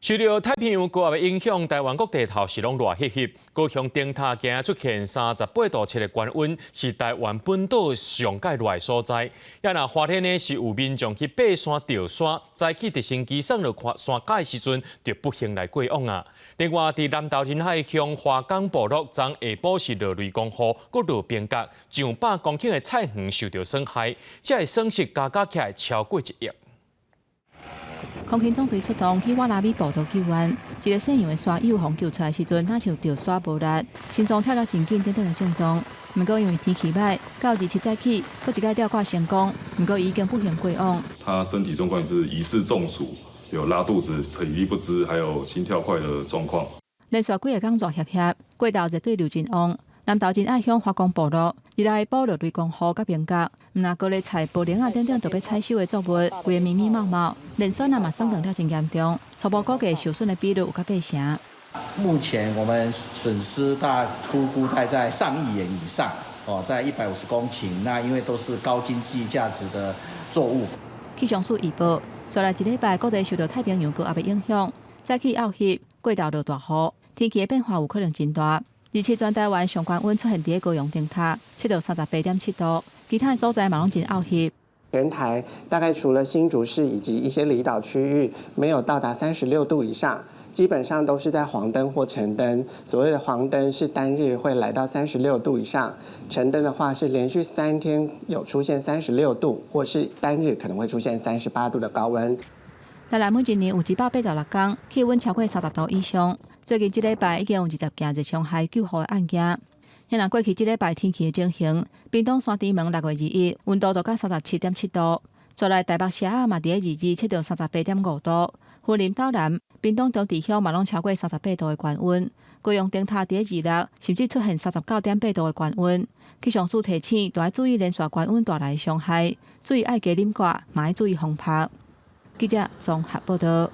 受著太平洋高壓的影響，台灣各地頭是攏熱翕翕。高雄燈塔今日出現38.7度的高溫，是台灣本島上蓋熱的所在。也若花蓮呢，是有民眾去爬山吊山，早起直升機送落山跤的時陣，就不幸來過往啊。另外，佇南投仁海鄉華岡部落，昨下晡是落雷公雨，閣落冰角，上百公頃的菜園受著損害，這个損失加加起來超過1億。空勤總隊出動去瓦拉米步道救援，一个姓楊的山友予救出來時陣，若像著山無力，心臟跳得真緊等等的症狀。毋過因為天氣䆀，到27早起，閣一擺吊掛成功，毋過伊已經不幸過往。他身體狀況是疑似中暑，有拉肚子、體力不支，還有心跳快的狀況。連續幾个工熱翕翕，過頭熱對流真旺。南投仁愛鄉華岡部落，日下晡落雷公雨佮冰角，毋但高麗菜、菠蘿仔等等著欲採收的作物，規个密密茂茂，連筍仔嘛損斷了真嚴重，初步估計受損的比率有較八成。目前我們損失大估估大在上億元以上，哦，在150公頃，那因為都是高經濟價值的作物。氣象署預報，紲來一禮拜各地受著太平洋高壓的影響，早起漚翕，過晝落大雨，天氣的變化有可能真大。27全台灣上懸溫出現佇高雄燈塔，測著38.7度，其他的所在嘛攏真漚翕。全台大概除了新竹市以及一些離島區域沒有到達36度以上，基本上都是在黃燈或橙燈。所謂的黃燈是單日會來到三十六度以上，橙燈的話是連續3天有出現三十六度，或是單日可能會出現38度的高溫。台南每一年有186工氣溫超過30度以上。最近這禮拜已經有20件熱傷害救護的案件。若過去這禮拜天氣的情形，屏東山豬門6月21溫度就到37.7度，再來台北社仔嘛佇咧22測著38.5度，雲林斗南、屏東長治鄉嘛攏超過三十八度的高溫，高雄燈塔佇咧26甚至出現39.8度的高溫。氣象署提醒，著愛注意連續高溫帶來的傷害，注意愛加啉掛，嘛愛注意防曬。記者綜合報導。